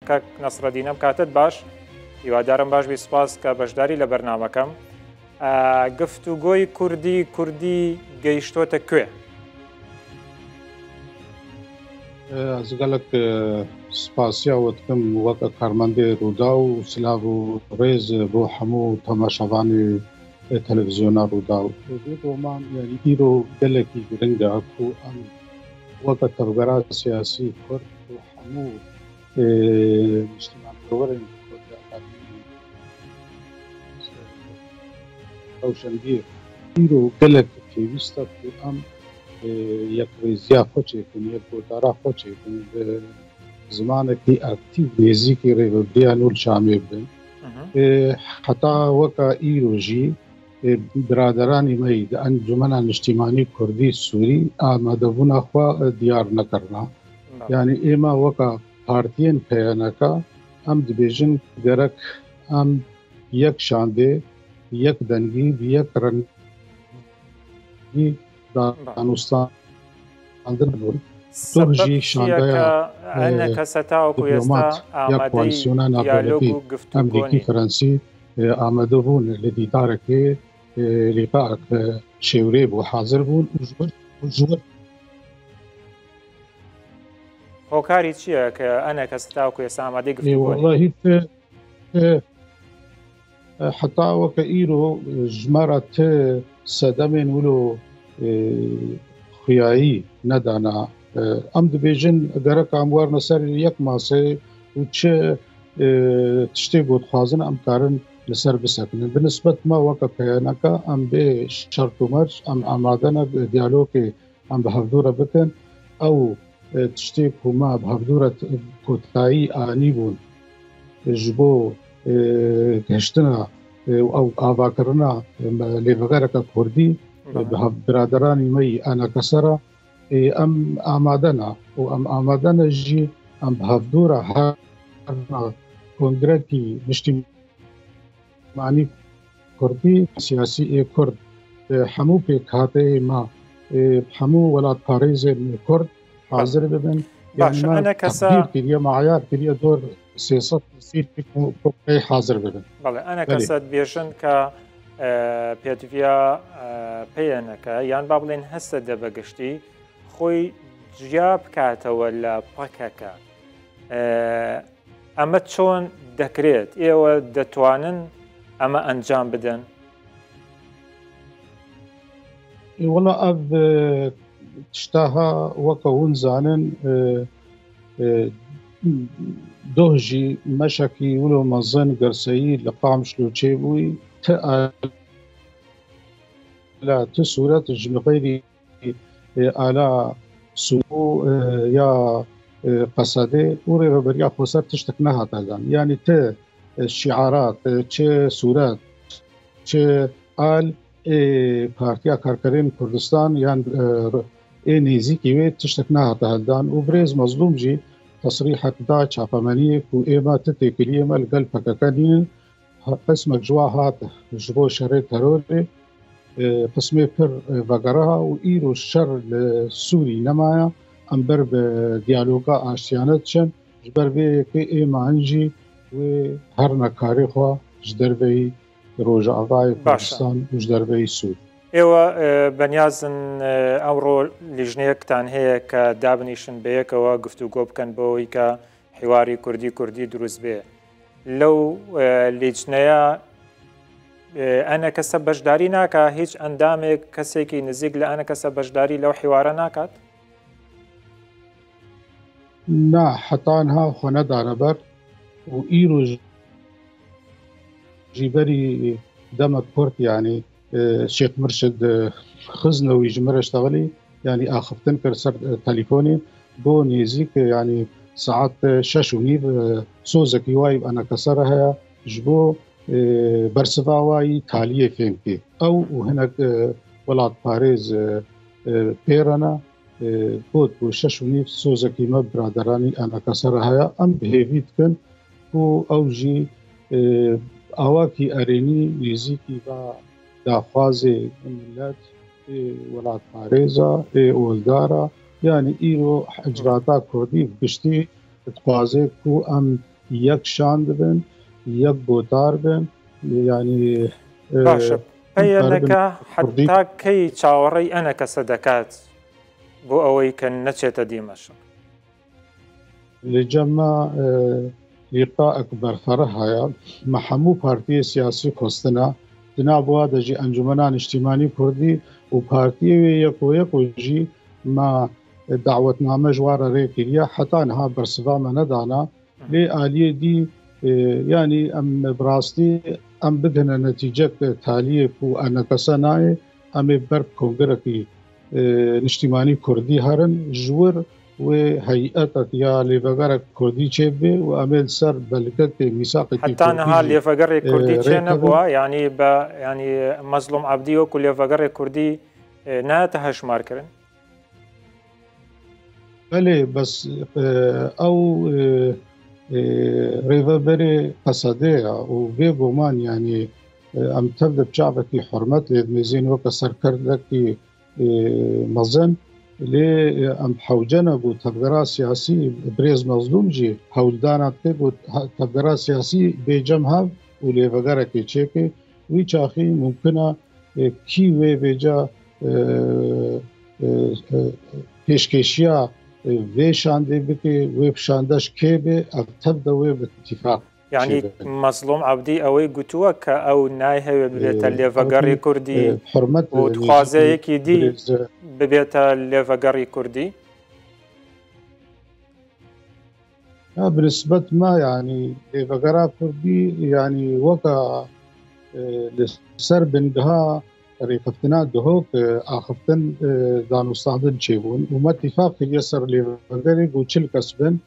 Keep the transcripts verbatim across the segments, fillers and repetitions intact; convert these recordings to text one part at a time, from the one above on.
کاک نەسرەدین، ئەم کاتت باش. هیوادارم باش بی. سپاس کە بەشداری لە بەرنامەکەم. ئە، گفتوگۆی کوردی کوردی گەیشتۆتە کوێ؟ ئە، ئەز گەلک، ئە، سپاسیا وە دکم وەک کارمەندێ رووداو و سلاڤ و ڕێز بۆ هەموو تەماشەوانی، ئە، تەلەڤیزیۆنا رووداو. بێ گومان، یعنی، ئیرۆ گەلێکی گرنگە کو ئەم وەک تەڤگەرا سیاسی کورد و هەموو، ئێ، نیشتیمانپەروەرên Kurd ya qedîmî, rewşenbîr. Îro gelek pêwîst e ku em, ê, yekrêziya xwe çêkin, yekgotara xwe çêkin, bi zimanekî aktîf nêzîkî rêvebiriya nû li Şamê bibin. Hı hı. Ê, heta weka îro jî, ê, biraderanî me yî di Encûmena Niştîmanî Kurdî Sûrî amadebûna xwe, ê, diyar nekirina. Belê. Yanî êma weka partiyên P N K, em dibêjin gerek em yek şandê, yek dengî, bi yek rengî danûstandin bûn. Doh jî şandeya, e, dîplomat ya koalîsyona navdewletî Amerîkî, Fransî, e, amade bûn li dîdarekê, e, lîqaek, e, şêwrê bû, hazir bûn û ji wir, û ji wir Hokarî çi ye ke eneke seta ku êsa amadê Ê, guftûgû ne? Wellahî ti, ti, e, heta weke îro, e, ji me re ti sedemên wilo, e, xuyayî nedana. E, em dibêjin gerek em werine ser yek maseyê û çi, e, tiştê ku dixwazin em karin li ser bisekinin. Bi nisbet me weke P N K em bê şert û merc, em amade ne diyalogê em bi hevdû re bikin. Ew, e, tiştê ku me bi hevdû re t-, kotayî anîbûn, e, ji bo, e, gihiştina, e, ew avakirina, e, me-, lêvegereke kurdî, e, Belê. bi hev-, biraderanî me yî enekese re, e, em amade ne û em amade ne jî em bi hevdû re her kongrekî niştî manî kurdî, siyasî ê kurd, e, hemû pêkhateyê me, e, hemû welatparêzên kurd hazir bibin. Baş, yanî me enekese teqdîr kiriye, me ayar kiriye dor sê sed sî ku, ku pey hazir bibin. Belê, enekese Belê. dibêjin ke, e, pêdiviya, e, P N K, yan ba bilên H S D be giştî, xwe ciya bikatewe le P K K. E, ئەمە چۆن دەکرێت؟ ئێوە دەتوانن ئەمە ئەنجام بدەن؟ Ê, wela ev, e, tişta ha weke hûn zanin, e, e, doh jî meşekî wilo mezin girseyî li Qamişlo çêbûyî, ti ala, ti sûret ji min xeyrî e, ala Sûbû, e, ya, e, Qesedê û Rêveberiya Xweser tiştek nehate dan. Yanî ti, e, şiarat, e, çi sûret, çi al ê Partiya Karkerên Kurdistan yan, e, ê nêzîkî wê tiştek nehate heldan û birêz Mezlûm jî tesrîhek da çapemeniyê ku ê me ti têkiliyê me li gel P K K nînin, qismek ji wa hat ji bo şerê terorê, e, qismê pir, e, vegeriha û îro şer li Sûrî nemaye. Em ber bi diyaloga aştiyane diçin. Ji ber vê yekê ê me hin jî wê herine karê xwe ji derveyî Rojavayê Kurdistan û ji derveyî Sûrî. ئێوە، ئێ، بەنیازن، ئێ، ئەمڕۆ لیژنەیەکتان هەیە کە دابنیشن بەیەکەوە گفتوگۆ بکەن بۆ ئەوەی کە حیواری کوردی کوردی دروست بێ. لەو، ئێ، لیژنەیە، ئێ، ئەنەکەسە بەشداری ناکا، هیچ ئەندامێک، کەسێکی نزیک لە ئەنەکەسە بەشداری لەو حیوارە ناکات؟ Na, heta niha xwe nedane ber û îro jî berî demek kurt, yanî, e, Şêx Mirşid, e, xizne wî ji min re ştexilî, yanî axiftin kir ser, e, telîfonê. Got nêzîk, e, yanî saet, e, şeş û nîv, e, sozekî wayî bi enekese re heye ji bo, e, bersiva wayî taliyê fêm kê. Ew û hinek, e, welatparêz, e, e, pê re ne. E, got ku şeş û nîv sozekî me biraderanî enekese re heye. Em bi hêvî dikin ku ew jî, e, awakî erênî nêzîkî va daxwazê milet, ê welatparêza, ê oldara, yanî îro icraata kurdî bi giştî dixwaze ku em yek şan dibin, yek gotar bin. Yani e, Baş e. P Y N K heta key çawerey ENKS dekat bo ewey ke neçête Dîmeşq? Li cem me e, lîqaek berfereh heye. Me hemû partiyê siyasî xwestina. Di nav wa de jî Encûmena Niştîmanî Kurdî û partiyê wê yeko yeko jî me dawetname ji wan re rê kiriye. Heta niha bersiva me nedana. Lê aliyê dî e, yanî em bi rastî em bigihine netîcek taliyê ku ENKS nayê, em ê ber bi kongirekî e, niştîmanî kurdî herin, ji wir wê heyetek ya lêvegerek kurdî çêbibe û em ê li ser belgekê mîsaqekî Heta niha lêvegerê kurdî çênebûwa, yanî be yanî Mezlûm Ebdî wekû lêvegerê kurdî e, nehate hejmarkirin? Belê, bes e, ew e, e, rêveberê P S D ya û bêguman, yanî e, em tev de bi çavekî hurmet lê dimêzên weke serkerdekî e, mezin. Lê e, em hewce ne ku tevgera siyasî, birêz Mezlûm jî hewldana dike ku ha- tevgera siyasî bê cem hev û lêvegerekê çêke. Wî çaxî mumkin e, e, kî wê vêca e, e, e, pêşkêşiya e, vê şandê bike, wê bi şandeş kê be, ev tev de wê bi îtîfaq Yanî çêbe. Mezlûm Ebdî ewey gotuwe ke ew nayhewê bibête E, lêvegerê ew, kurdî e, hurmet û e, dixwaze nêzîkî yekî dî birêz, e, bibête lêvegerê kurdî. Ya bi nisbet me, yanî lêvegera kurdî, yanî weka e, li ser bingeha rêxiftina Duhok e, axiftin e, danûstandin çêbûn û me tîfaq kiriye ser lêvegerê ku çil kes bin,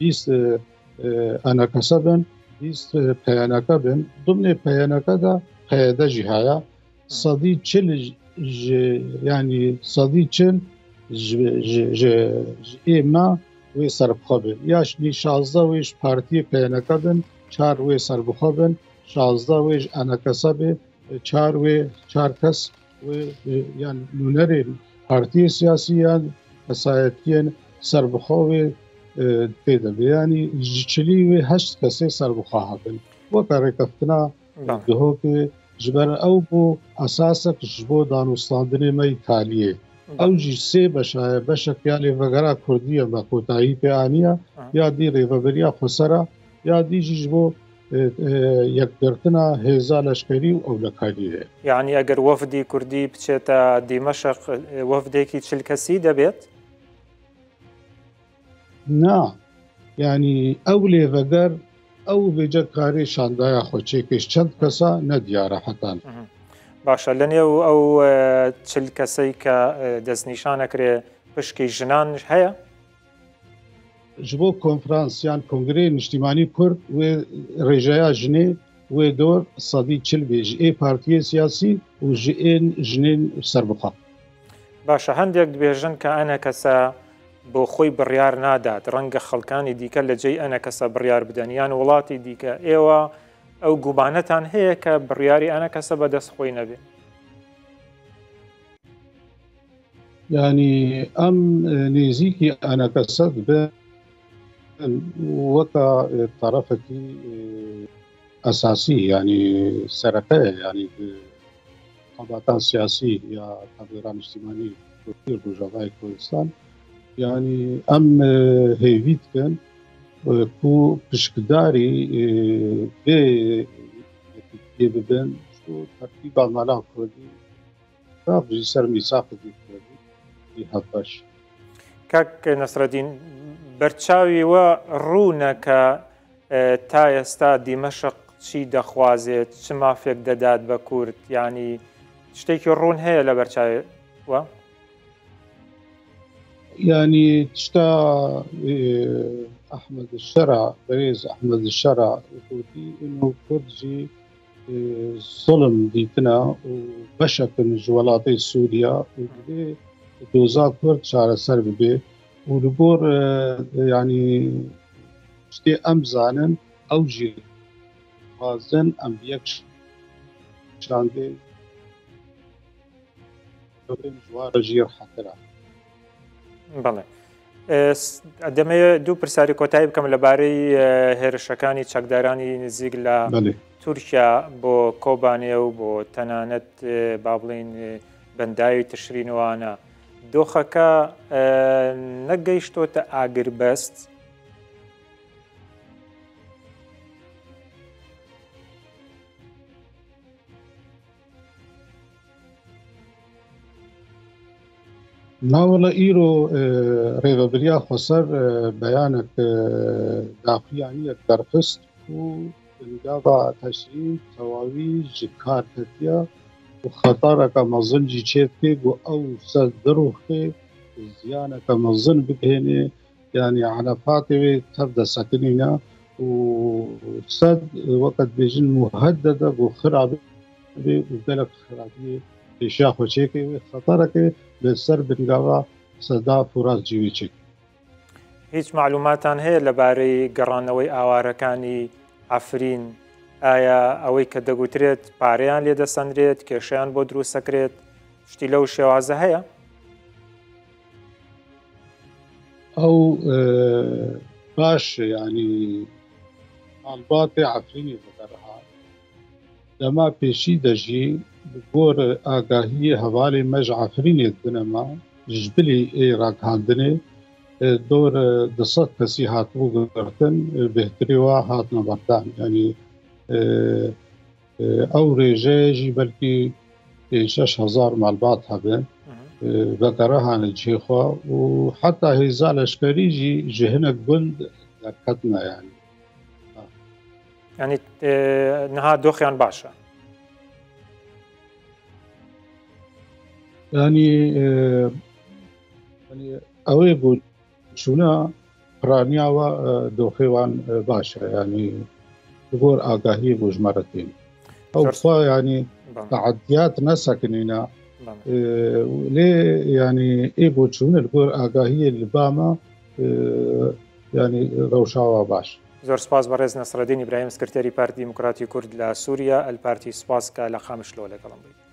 bîst e, e, ENKS bin, bîst e, P Y N K bin. Dimnê P Y N K de P Y D jî heye. Sedî çil ji, yanî sedî çil ji, ji, ji, ji ê me wê serbixwe bin. Ya jî şazdeh wê ji partiyê P Y N K bin, çar wê serbixwe bin, şazdeh wê ji ENKS be, çar wê, çar kes wê, e, yan nûnerên partiyê siyasî yan kesayetiyên serbixwe wê, e, tê de be. Yanî ji çilî wê heşt kesê serbixwe hebin. Weke rêkeftina Belê. Duhokê ji ber ew bû esasek ji bo danûstandinê me yî taliyê. Belê. Ew jî sê beşa ye, beşek ya lêvegera kurdî ye me kotayî pê aniye, Aha. ya dî rêveberiya xwesera, ya dî jî ji bo e, e, yekgirtina hêza leşkerî û ewlekariyê ye. Yanî eger wefdî kurdî biçête Dîmeşq, e, wefdekî çil kesî debêt? Na. Yanî ew lêveger, ew vêce karê şandaya xwe çêkê ji çend kesa ne diyar e hetan. Mhm. Baş e, li nêw ew, e, çil kesey ke, e, destnîşane kirê pişkî jinan heye? Ji bo konferans yan kongreyê niştîmanî kurd wê rêjeya jinê wê dor sedî çil bê ji ê partiyê siyasî û ji ên jinên serbixwe. Baş e, hindek dibêjin ke ENKS bo xwe biryar nadat, renge xelkanî dîke li cey ENKS biryar bidin, yan welatî dîke. Êwa ew gumanetan heye ke biryarî ENKS be dest xwe nebê? Yanî em, e, nêzîkî ENKS dibin weka, e, terefekî, e, esasî, yanî sereke ye, yanî di xebatan siyasî ya tevgera niştîmanî Kurdî Rojavayê Kurdistan. Yanî em, e, hêvî dikin, e, ku pişkdarî, e, vê yekîtiyê bibin, ji bo tertîba mala Kurdî, Rab jî ser mîsaqekî Kurdî jî hevbeş. Kak Nesreddîn, berçavî we rûne ke, e, ta êsta Dîmeşq çi dexwaze, çi mafek de dad be Kurd? Yanî tiştekî rûn heye li berçavê we? Yanî tişta, e, Ehmed Şera, berêz Ehmed Şera gotî, ino Kurd jî e, zulm dîtina û beşek in ji welatê Sûriya û divê doza Kurd çareser bibe û li gor, e, yanî tiştê em zanin, ew jî dixwazin em bi yek şandê ji wan re jî rehetir e. Belê. ئێ، س-، دەمەوێت دوو پرسیاری کۆتایی بکەم لەبارەی، ئێ، هێرشەکانی چەکدارانی نزیک لە بەڵێ. تورکیا بۆ کۆبانێ و بۆ تەنانەت، ئێ، با بڵێن، ئێ، بەنداوی تشرینوانە. دۆخەکە، ئێ، نەگەیشتۆتە ئاگربەست. Na wele îro, e, Rêvebiriya Xweser, e, beyanek, e, daxuyaniyek derxist ku bingava teşrîn tewawî ji kar ketiye û xetareke mezin jî çêdike ku ew ser dirûxê ziyaneke mezin bigihêne. Yanî elefatê wê tev de sekinîne û sed, weke dibêjin, muheddede ku xirabê û gelek xirabiyê pêşiya xwe çêke wê xetareke li ser bingava Seda Furat jî wê çêke. هیچ معلوماتان هەیە لەبارەی گەڕانەوەی ئاوارەکانی عەفرین؟ ئایا ئەوەی کە دەگوترێت پارەیان لێ دەسەندرێت، کێشەیان بۆ دروست دەکرێت، شتی لەو شێوازە هەیە؟ Ew, e, baş e, yanî malbatê Efrînê vegerha. Dema pêşî de jî bi gor agahiyê hevalê me ji Efrînê didine me, ji bilî ê ragihandinê, e, dor, e, du sed kesî hatibû girtin, e, bêhtirê wa hatine berdan. Yanî, e, e, ew rêje jî belkî pênc şeş hezar malbat hebe, Hı hı. e, vegerihane cihê xwe û heta hêza leşkerî jî ji hinek gund derketine yanî. Yanî, e, niha doxyan baş e. Yanî, e, yanî ew ê ku çûne piraniya we, e, doxê wan, e, baş e. Yanî, li gor agahiyê ku ji me re tên. Ew Zor. Xwe, yanî, Bang. Teediyat nesekinîne. Bang. E, lê, yanî, ê ku çûne li gor agahiyê li ba me, e, yanî, rewşa we baş. زۆر سپاس بەڕێز نەسرەدین ئیبراهیم، سکرتێری پارتی دیموکراتی کورد لە سووریا، ئەل پارتی. سپاس کە لە قامشلۆ لەگەڵم بوویت.